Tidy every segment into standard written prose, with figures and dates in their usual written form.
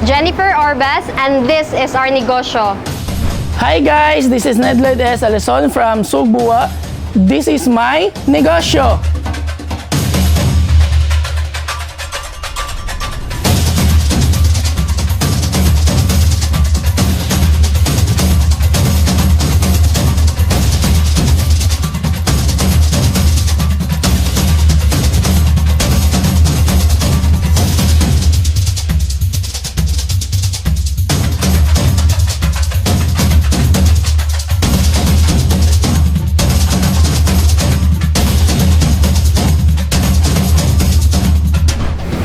Jennifer Orbes and this is our negosyo. Hi guys, this is Nedled S. Alison from Sugbua. This is my negosyo.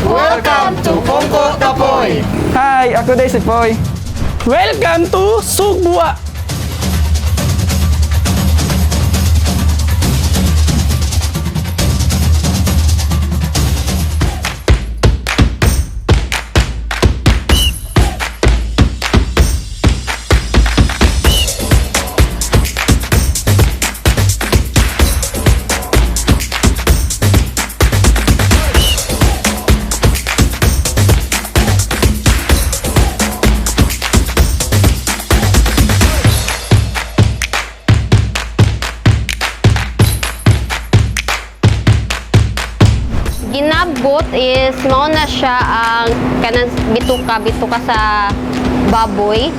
Welcome to Pongko Tapoy! Hi, ako day si Poy. Welcome to Sugbua. Ginabot is mao na siya ang kanang bituka, bituka sa baboy.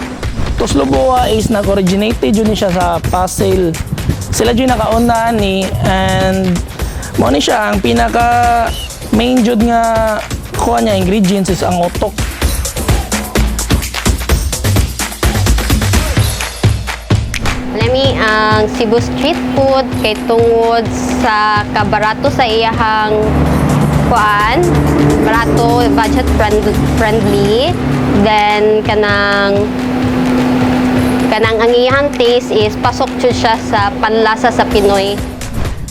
Tusloboa is nag-originated yun ni siya sa Pasil. Sila jud nakauna ni and mao ni siya ang pinaka main jud nga kuha niya ingredients is ang utok. Lami ang Cebu street food kay tungod sa kabarato sa iyahang kuan, barato, budget friendly. Then kanang kanang ang iyahang taste is pasok jud siya sa panlasa sa Pinoy.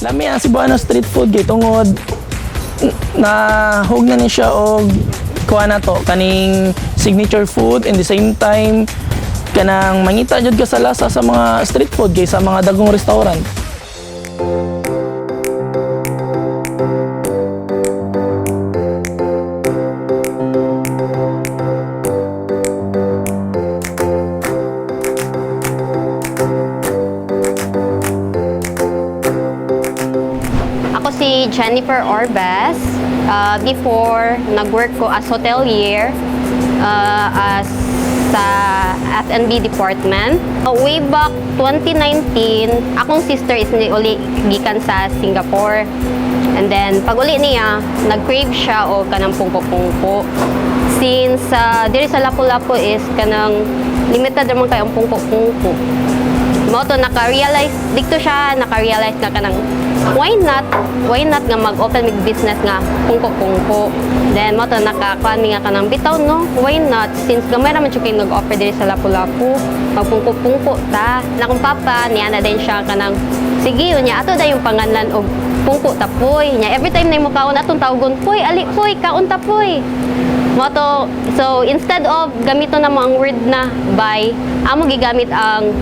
Lami ang Cebuano street food kay tungod na hug na ni siya og kuha na to kaning signature food, and the same time kanang mangita jud ka sa lasa sa mga street food kaysa mga dagong restaurant. Ako si Jennifer Orbes. Before, nag-work ko as hotelier, as sa F&B department. Way back 2019, akong sister is ni uli gikan sa Singapore. And then, pag uli niya, nag-crave siya o kanang pungko-pungko. Since diri sa Lapu-Lapu is kanang limited naman kayo ang pungko-pungko. Mao to naka-realize dito siya naka-realize na kanang why not nga mag-open mig business nga pungko-pungko. Then mao to nakakuan mi nga kanang bitaw, no, why not, since gamay ra man jud kay nag-offer diri sa Lapu-Lapu, magpungko-pungko ta. Na akong papa niya na din siya kanang sige unya ato dayong panganlan og Pungko Tapoy nya. Every time na imo kaon atong tawgon, "Poy, ali poy, kaon tapoy." Mo to, so instead of gamiton na mo ang word na buy, amo gigamit ang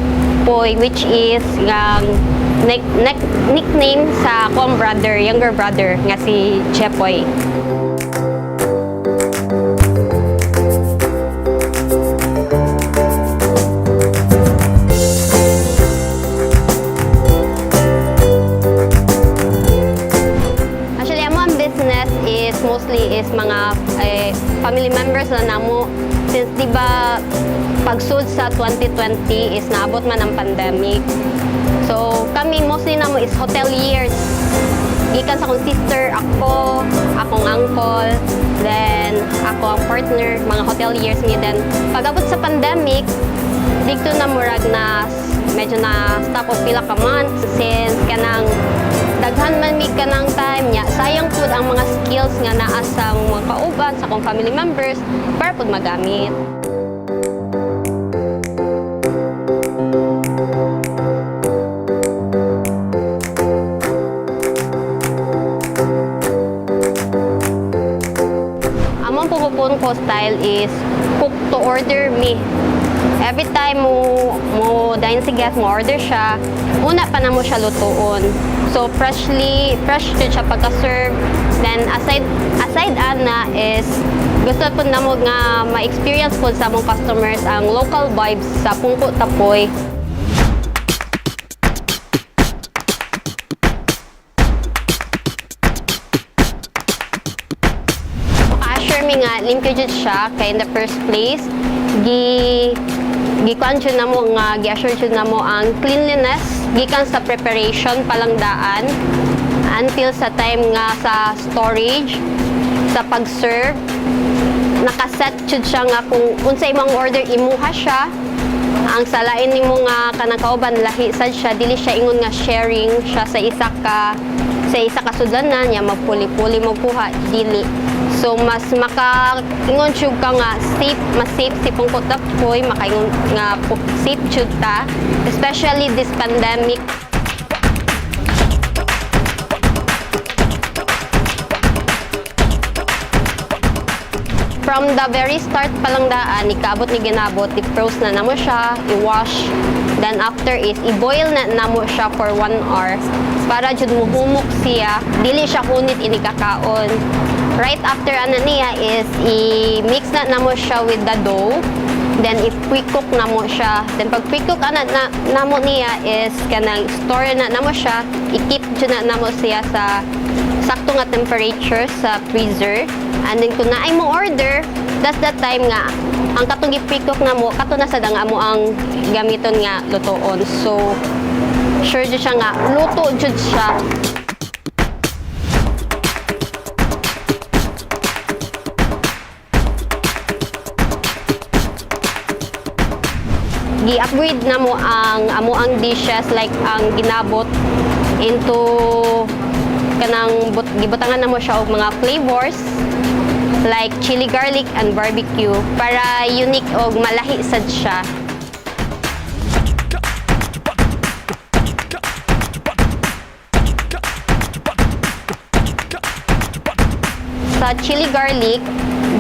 poy, which is ang nickname sa akong brother, younger brother nga si Chepoy. Actually, amo ang business is mostly is mga family members na namo. Since di ba pagsud sa 2020 is naabot man ang pandemic. So kami mostly namo is hoteliers. Gikan sa akong sister, ako, akong uncle, then ako ang partner, mga hoteliers mi. Then pag-abot sa pandemic, dito na murag na medyo na stop og pila ka months since kanang daghan man mi kanang time niya, sayang pud ang mga skills nga naa sa mga kauban sa akong family members para pud magamit. Among pupupun ko style is cook to order me. Every time mo dine si guest, mo order siya, una pa na mo siya lutuon. So fresh jud siya pagka-serve. Then aside ana is gusto po namo nga ma-experience po sa among customers ang local vibes sa Pungko Tapoy. Assure mi nga limpyo jud siya kay in the first place gi kuan jud namo nga gi-assure jud namo ang cleanliness gikan sa preparation palang daan until sa time nga sa storage, sa pag-serve. Nakaset jud siya nga kung unsay imong order, imuha siya. Ang salain nimo nga kanang kauban, lahi sad siya, dili siya ingon nga sharing siya sa isa ka sudlanan niya, magpuli-puli mo kuha, dili. So mas maka ingon jud ka nga safe, mas safe si Pungko Tapoy, makaingon nga safe jud ta, especially this pandemic. From the very start pa lang daan, ikaabot ni ginabot, i-froze na namo siya, i-wash. Then after is, i-boil na namo siya for 1 hour para jud muhumok siya, dili siya hunit inikakaon. Right after ana niya is, i-mix na namo siya with the dough. Then i-pre-cook na mo siya. Then pag pre-cook ana na namo niya is kanang store na namo siya, i-keep jud na namo siya sa sakto nga temperature sa freezer. And then kung naay mo order, that's the time nga ang katong gi-pre-cook na mo, kato na sad ang amo ang gamiton nga lutoon. So sure jud siya nga luto jud siya. Gi-upgrade na mo ang amo ang dishes like ang ginabot into kanang gibutangan na mo siya og mga flavors like chili garlic and barbecue para unique og malahi sad siya. Sa chili garlic,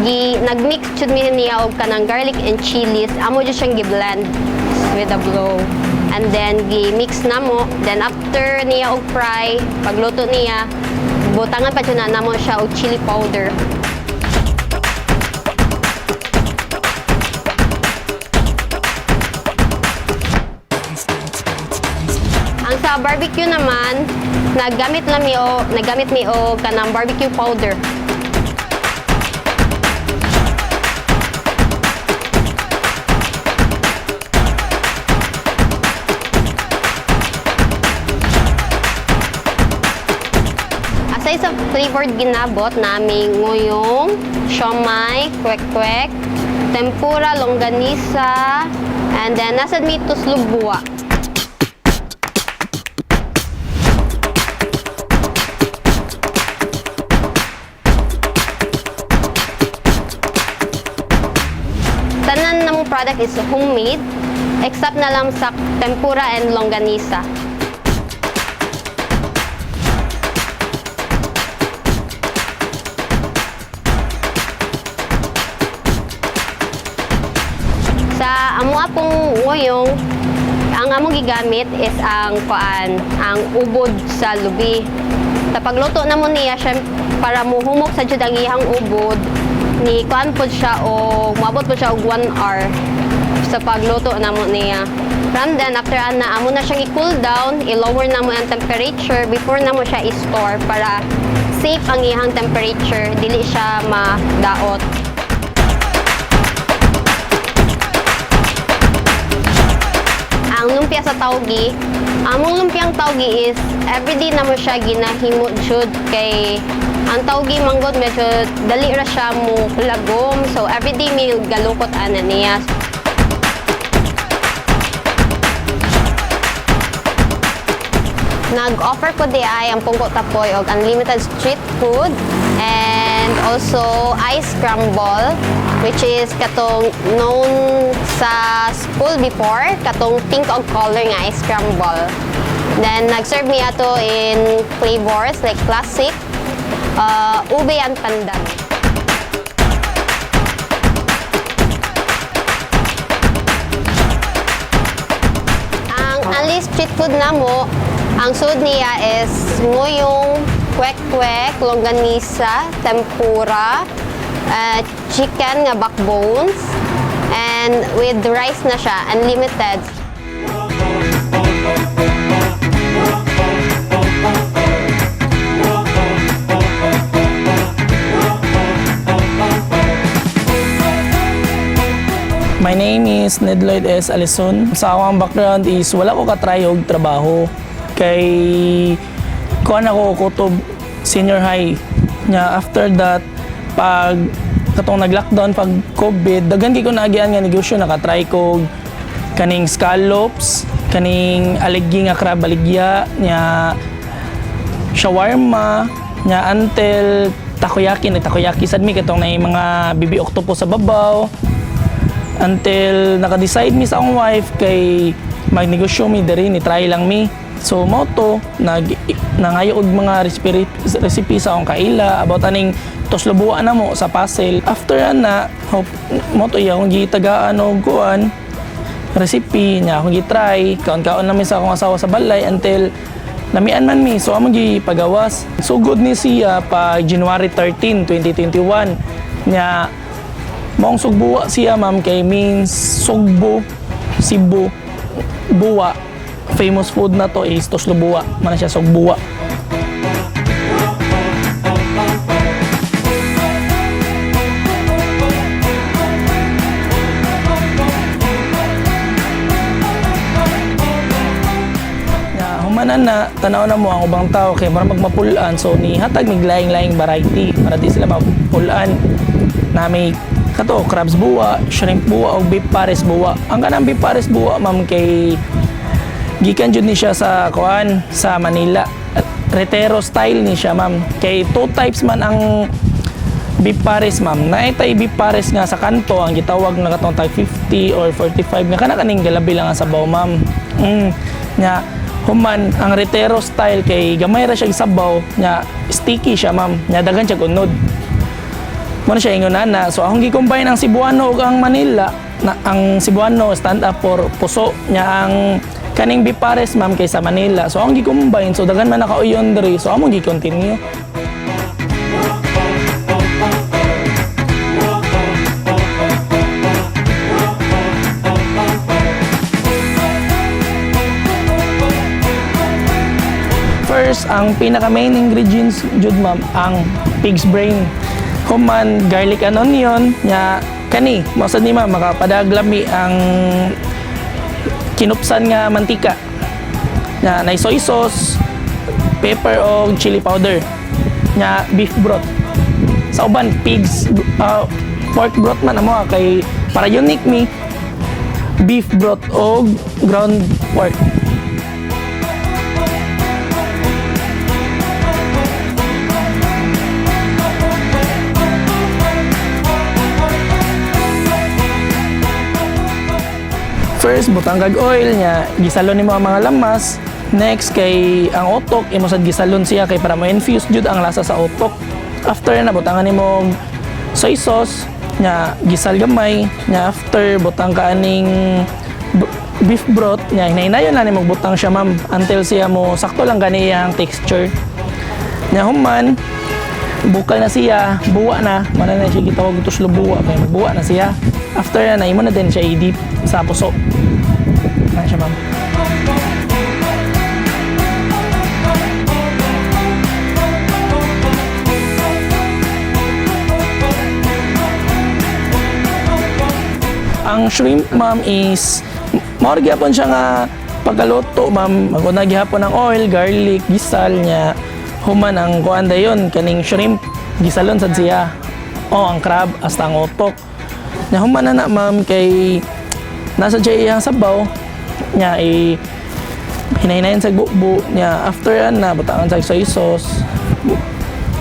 gi nagmix jud mi niya og kanang garlic and chilies. Amo jud siyang gi-blend with the blow. And then gi-mix na mo. Then after niya og fry, pagluto niya, butangan pa jud na namo siya og chili powder. Ang sa barbecue naman, naggamit mi og kanang barbecue powder. Aside sa flavored ginabot namin nguyong, siomai, kwek-kwek, tempura, longganisa, and then nasa mi tuslog buwa. Tanan namong product is homemade, except na lang sa tempura and longganisa. Sa amo pong nguyong, ang among gigamit is ang kuan, ang ubod sa lubi. Sa pagluto na mo niya, syem- para muhumok sa jud ang iyang ubod, ni kuan pod siya o moabot pod siya og 1 hour sa pagluto na mo niya. From then, after ana, amo na siyang i-cool down, i-lower na mo ang temperature before na mo siya i-store para safe ang iyang temperature, dili siya madaot. Ang lumpia sa tawgi, among lumpiang tawgi is everyday na mo siya ginahimo jud kay ang tawgi manggod medyo dali ra siya mo lagom, so everyday mi galukot ana niya. Nag-offer ko di ay ang Pungko Tapoy og unlimited street food and also ice scramble, which is katong known sa school before, katong pink og color nga ice scramble. Then nag-serve mi ato in flavors like classic, ube and pandan. Only street food namo, ang sud niya is nguyong, kwek-kwek, longganisa, tempura, chicken nga backbones, and with rice na siya, unlimited. My name is Ned Lloyd S. Alison. Sa akong background is wala ko katry og trabaho. Kay kuan ako kutob senior high. Nya after that, pag katong nag-lockdown pag COVID, daghan kay ko naagian nga negosyo. Nakatry ko kaning scallops, kaning aligi nga crab aligya, nya shawarma, nya until takoyaki, nag takoyaki sad mi katong nay mga bibi octopus sa babaw, until naka-decide mi sa akong wife kay magnegosyo mi diri, ni try lang mi. So mao to, nag nangayo og mga recipe sa akong kaila about aning tuslobuan na mo sa Pasel. After ana, hope mo to iya akong gitagaan og kuan recipe niya, akong gitry kaon-kaon namin sa akong asawa sa balay until namian man mi, so among gipagawas. Sugod ni siya pag January 13, 2021 niya. Maong sugbuwa siya, ma'am, kay means Sugbo, Cebu, buwa. Famous food na to is tuslobuwa. Mana siya sugbuwa. Na humanan na tanaw na mo ang ubang tao kay mura magmapulaan, so ni hatag mig laing-laing variety para di sila mapulaan, na may kato crabs buwa, shrimp buwa o beef pares buwa. Ang kanang beef pares buwa, ma'am, kay gikan jud ni siya sa kuan sa Manila. Retero style ni siya, ma'am, kay two types man ang beef pares, ma'am. Naitay beef pares nga sa kanto ang gitawag nga katong tag 50 or 45 nga kana kaning galabi lang ang sabaw, ma'am. Nya human ang retero style kay gamay ra siya sabaw, nya sticky siya, ma'am. Nya daghan siya unod. Mo na siya ingon ana. So akong gi-combine ang Cebuano ug ang Manila. Na, ang Cebuano stand up for puso, nya ang kaning beef pares, ma'am, kay sa Manila. So akong gi-combine, so daghan man nakauyon diri. So among gi-continue. First, ang pinaka main ingredients jud, ma'am, ang pig's brain. Human garlic and onion, nya kani, mao sad ni, ma'am, makapadaglami ang kinupsan nga mantika. Nya nay soy sauce, pepper o chili powder. Nya beef broth. Sa uban pigs pork broth man amo kay para unique mi beef broth o ground pork. First, butang kag oil niya, gisalon nimo ang mga lamas. Next kay ang otok, imo sad gisalon siya kay para mo-infuse jud ang lasa sa otok. After na butangan nimo soy sauce, nya gisal gamay, nya after butang ka aning beef broth, nya hinay-hinayon lang nimo butang siya, ma'am, until siya mo sakto lang gani iyang texture. Nya human bukal na siya, buwa na, mana na siya gitawag tuslo buwa kay magbuwa na siya. After na, imo na din siya i-dip sa puso. Na siya, ma'am. Ang shrimp, ma'am, is mao ra gyapon siya nga pagkaluto, ma'am. Maguna gihapon ang oil, garlic, gisal niya. Human ang kuan dayon kaning shrimp, gisalon sad siya. O ang crab hasta ang otok. Nya human na na, ma'am, kay nasa siya iyang sabaw nya i hinahinayan sa bubo nya. After an na butangan sa soy sauce.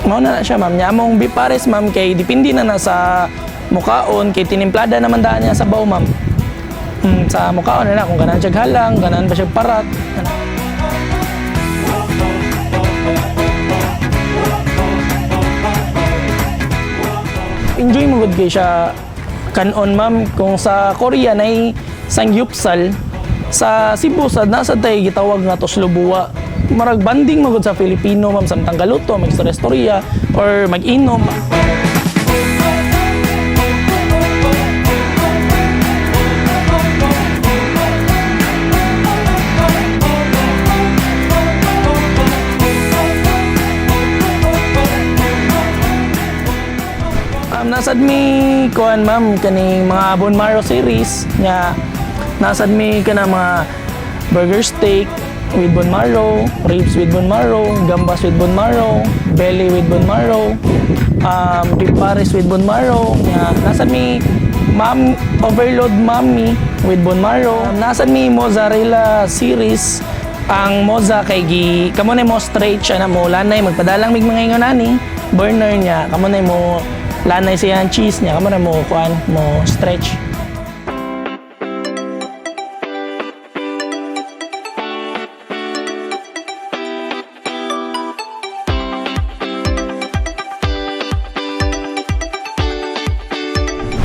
Mao na na siya, ma'am. Nya among beef pares, ma'am, kay depende na na sa mukaon kay tinimplada naman daan niya sa sabaw, ma'am. Sa mukaon na na kung ganahan siya halang, ganahan ba siya parat. Enjoy mo gud kay siya kanon, ma'am. Kung sa Korea nay samgyupsal, Sa Cebu sad nasa tay gitawag nga tuslob buwa. Marag bonding magud sa Filipino, ma'am, samtang galuto, magstorya or mag-inom. Nasad mi kuan, ma'am, kaning mga bone marrow series nga nasad mi kana mga burger steak with bone marrow, ribs with bone marrow, gambas with bone marrow, belly with bone marrow, beef pares with bone marrow. Nga nasad mi ma'am overload mami with bone marrow. Nasad mi mozzarella series. Ang moza kay gi kamo na mo straight siya na mo lanay magpadalang mig mga ingon ani burner niya, kamo na mo lanay siya ang cheese niya, kamo na mo kuan mo stretch.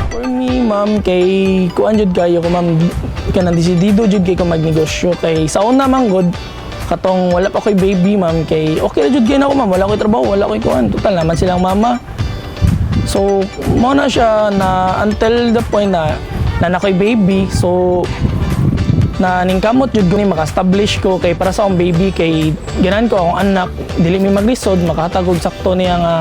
For me, ma'am, kay kuan jud kayo ko, ma'am, kanang desidido jud kay ko magnegosyo kay sa una man gud katong wala pa koy baby, ma'am, kay okay ra jud kay nako, ma'am, wala koy trabaho, wala koy kuan, total naman silang mama. So mo na siya na until the point na na nakoy baby, so na ningkamot jud ko ni maka-establish ko kay para sa akong baby, kay ganan ko akong anak dili mi maglisod makahatag og sakto niya nga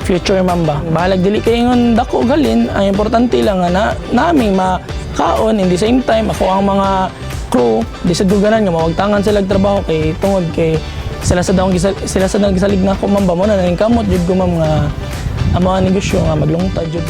future, ma'am, ba. Bahalag dili kay ingon dako galin, ang importante lang nga na nami makaon. In the same time, ako ang mga crew di sad ko ganan nga mawagtangan sila og trabaho kay tungod kay sila sa daong gisalig na ako, ma'am, ba. Mo na ningkamot jud ko, ma'am, nga ang mga negosyo nga maglungtad jud.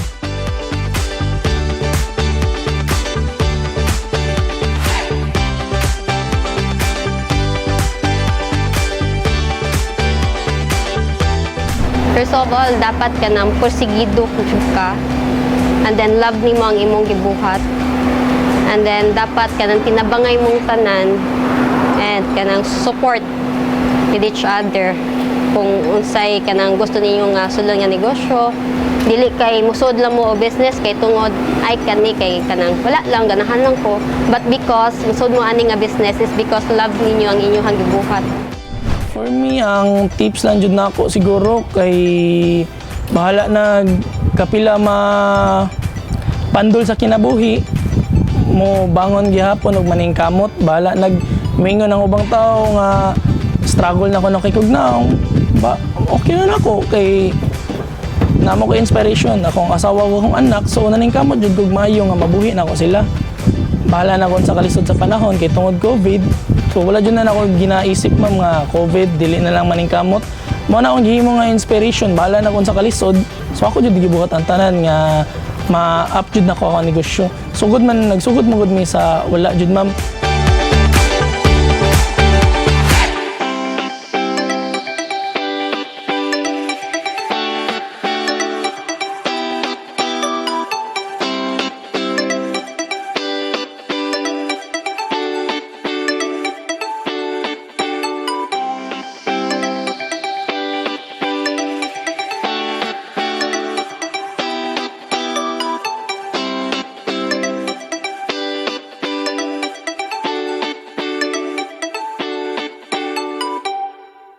First of all, dapat ka nang porsigido jud ka. And then love nimo ang imong gibuhat. And then dapat kanang tinabangay mong tanan and kanang support with each other kung unsay kanang gusto ninyo nga sulod nga negosyo. Dili kay musod lang mo o business kay tungod ay kani kay kanang wala lang, ganahan lang ko, but because musod mo ani nga business is because love ninyo ang inyong gibuhat. For me, ang tips lang jud nako siguro kay bahala na kapila ma pandol sa kinabuhi mo, bangon gihapon og maningkamot. Bahala nag mingon ang ubang tao nga struggle na ko no kay kugnaong ba, okay na nako kay namo ko inspiration akong asawa ko, akong anak. So naningkamot jud kog maayo nga mabuhi na ako sila. Bahala na kon sa kalisod sa panahon kay tungod COVID. So wala jud na nako ginaisip, ma'am, nga COVID dili na lang maningkamot. Mo na akong gihimo nga inspiration, bahala na kon sa kalisod. So ako jud gibuhat ang tanan nga ma-up jud nako akong negosyo. Sugod man nagsugod man gud mi sa wala jud, ma'am.